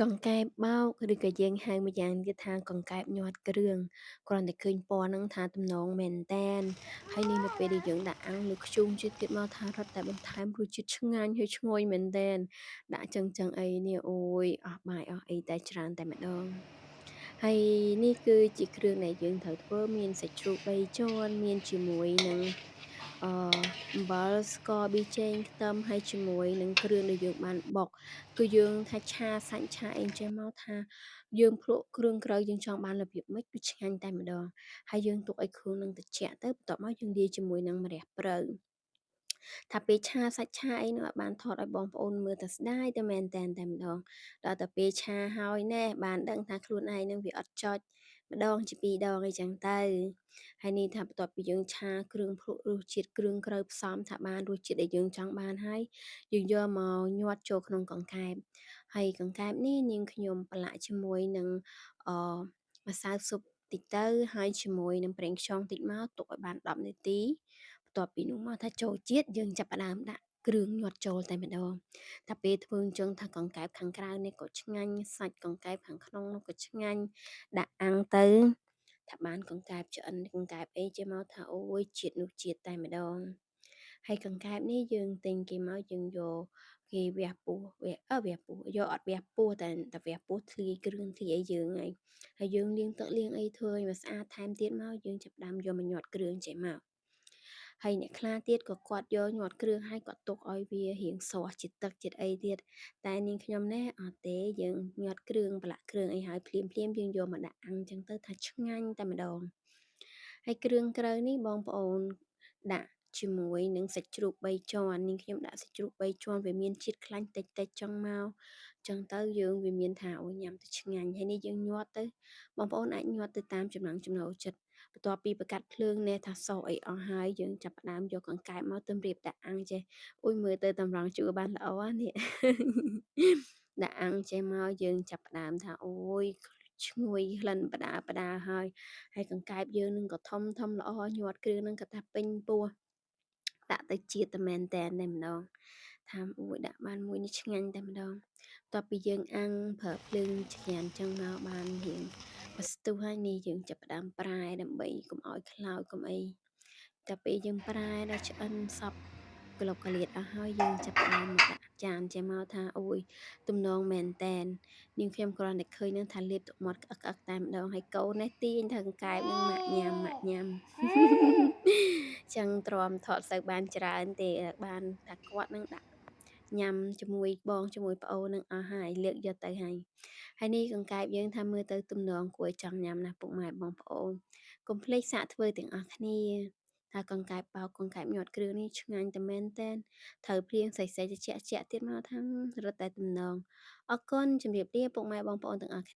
កង្កែបបោក ឬក៏យើងហៅម្យ៉ាងទៀតថាកង្កែបញាត់គ្រឿង គ្រាន់តែឃើញពណ៌ហ្នឹងថាទំនងមែនទែន ហើយនេះនៅពេលដែលយើងដាក់អាំងលើធ្យូងជាតិទៀតមកថារឹតតែបន្ថែមរសជាតិឆ្ងាញ់ហើយឈ្ងុយមែនទែន ដាក់ចឹងៗអីនេះអូយអស់បាយអស់អីតែច្រើនតែម្ដង ហើយនេះគឺជាគ្រឿងដែលយើងត្រូវធ្វើមានសាច់ជ្រូក3ជាន់មានជាមួយនឹងអំបិលស្ករប៊ីចេងខ្ទឹមហើយជាមួយនឹងគ្រឿងដែលយើងបានបុកគឺយើងថាឆាសាច់ឆាអីចេះមកថាយើងភ្លក់គ្រឿងក្រៅយើងចង់បានរបៀបម៉េចគឺឆ្ងាញ់តែម្ដងហើយយើងទុកឲ្យគ្រឿងនឹងត្រជាក់ទៅបន្ទាប់មកយើងលាយជាមួយនឹងម្រះព្រៅថាពេលឆាសាច់ឆាអីនោះឲ្យបានថតឲ្យបងប្អូនមើលតែស្ដាយតែមែនតែនតែម្ដងដល់តែពេលឆាហើយណែបានដឹងថាខ្លួនឯងនឹងវាអត់ចុចម្ដងជាពីរដងអីចឹងទៅហើយនេះថាបន្ទាប់ពីយើងឆាគ្រឿងភ្លក់រសជាតិគ្រឿងក្រៅផ្សំថាបានរសជាតិដែលយើងចង់បានហើយយើងយកមកញាត់ចូលក្នុងកង្កែបហើយកង្កែបនេះនាងខ្ញុំប្រឡាក់ជាមួយនឹងម្សៅស៊ុបតិចទៅហើយជាមួយនឹងប្រេងខ្យងតិចមកទុកឲ្យបាន10នាទីបន្ទាប់ពីនោះមកថាចូលជាតិយើងចាប់ផ្ដើមដាក់គ្រឿងញាត់ចូលតែម្ដងតែពេលធ្វើអញ្ចឹងថាកង្កែបខាងក្រៅនេះក៏ឆ្ងាញ់សាច់កង្កែបខាងក្នុងនោះក៏ឆ្ងាញ់ដាក់អាំងទៅថាបានកង្កែបឆ្អិនកង្កែបអីចេះមកថាអូយជាតិនោះជាតិតែម្ដងហើយកង្កែបនេះយើងទិញគេមកយើងយកគេវះពោះវះវះពោះយកអត់វះពោះតែវះពោះធ្លាយគ្រឿងធ្លាយអីយើងហើយហើយយើងលាងទឹកលាងអីធ្វើឲ្យវាស្អាតថែមទៀតមកយើងចាប់ផ្ដើមយកមកញាត់គ្រឿងចេះមកហើយអ្នកខ្លះទៀតក៏គាត់យកញាត់គ្រឿងហើយគាត់ទុកឲ្យវារៀងសជាតិទឹកជាតិអីទៀតតែនាងខ្ញុំណែអត់ទេយើងញាត់គ្រឿងប្រឡាក់គ្រឿងអីហើយភ្លាមភ្លាមយើងយកមកដាក់អាំងចឹងទៅថាឆ្ងាញ់តែម្ដងហើយគ្រឿងក្រៅនេះបងប្អូនដាក់ជាមួយនឹងសាច់ជ្រូក3ជាន់នាងខ្ញុំដាក់សាច់ជ្រូក3ជាន់វាមានជាតិខ្លាញ់តិចតិចចង់មកចឹងទៅយើងវាមានថាអូញ៉ាំទៅឆ្ងាញ់ហើយនេះយើងញាត់ទៅបងប្អូនអាចញាត់ទៅតាមចំណង់ចំណូលចិត្តបន្ទាប់ពីប្រកាត់ភ្លើងណែថាសអីអស់ហើយយើងចាប់ផ្ដើមយកកង្កែបមកទៅរៀបដាក់អាំងចេះអ៊ុយមើលទៅតម្រង់ជួរបានល្អនេះដាក់អាំងចេះមកយើងចាប់ផ្ដើមថាអូយឈ្ងុយក្លិនបដាបដាហើយហើយកង្កែបយើងនឹងក៏ធំធំល្អញាត់គ្រឿងនឹងក៏ថាពេញពោះដាក់ទៅជាតិតែមែនតែនតែម្ដងថាអូយដាក់បានមួយនេះឆ្ងាញ់តែម្ដងបន្ទាប់ពីយើងអាំងប្រើភ្លើងឆ្ងាញ់ចឹងមកបានរៀងបស្ទុះហើយនេះយើងចាប់ផ្ដើមប្រែដើម្បីកុំឲ្យខ្លោចកុំអីតែពេលយើងប្រែដល់ឆ្អិនសពក្លុកកលៀតអស់ហើយយើងចាប់ផ្ដើមមកដាក់ចានចេះមកថាអូយទំនងមែនតែននាងខ្ញុំគ្រាន់តែឃើញនឹងថាលេបទឹកមាត់ក្អឹកក្អឹកតែម្ដងហើយកូននេះទាញថាកង្កែបនឹងម៉ាក់ញ៉ាំម៉ាក់ញ៉ាំចឹងទ្រាំថតសូវបានច្រើនទេបានថាគាត់នឹងដាក់ញ៉ាំជាមួយបងជាមួយប្អូននឹងអស់ហើយលើកយកទៅហើយហើយនេះកង្កែបយើងថាមើលទៅទំនងគួរឲ្យចង់ញ៉ាំណាស់ពុកម៉ែបងប្អូនកុំភ្លេចសាកធ្វើទាំងអស់គ្នាថាកង្កែបបោកកង្កែបញាត់គ្រឿងនេះឆ្ងាញ់តែមែនតែនត្រូវព្រៀងសាច់ៗត្រជាក់ៗទៀតមកថារត់តែទំនងអរគុណជំរាបលាពុកម៉ែបងប្អូនទាំងអស់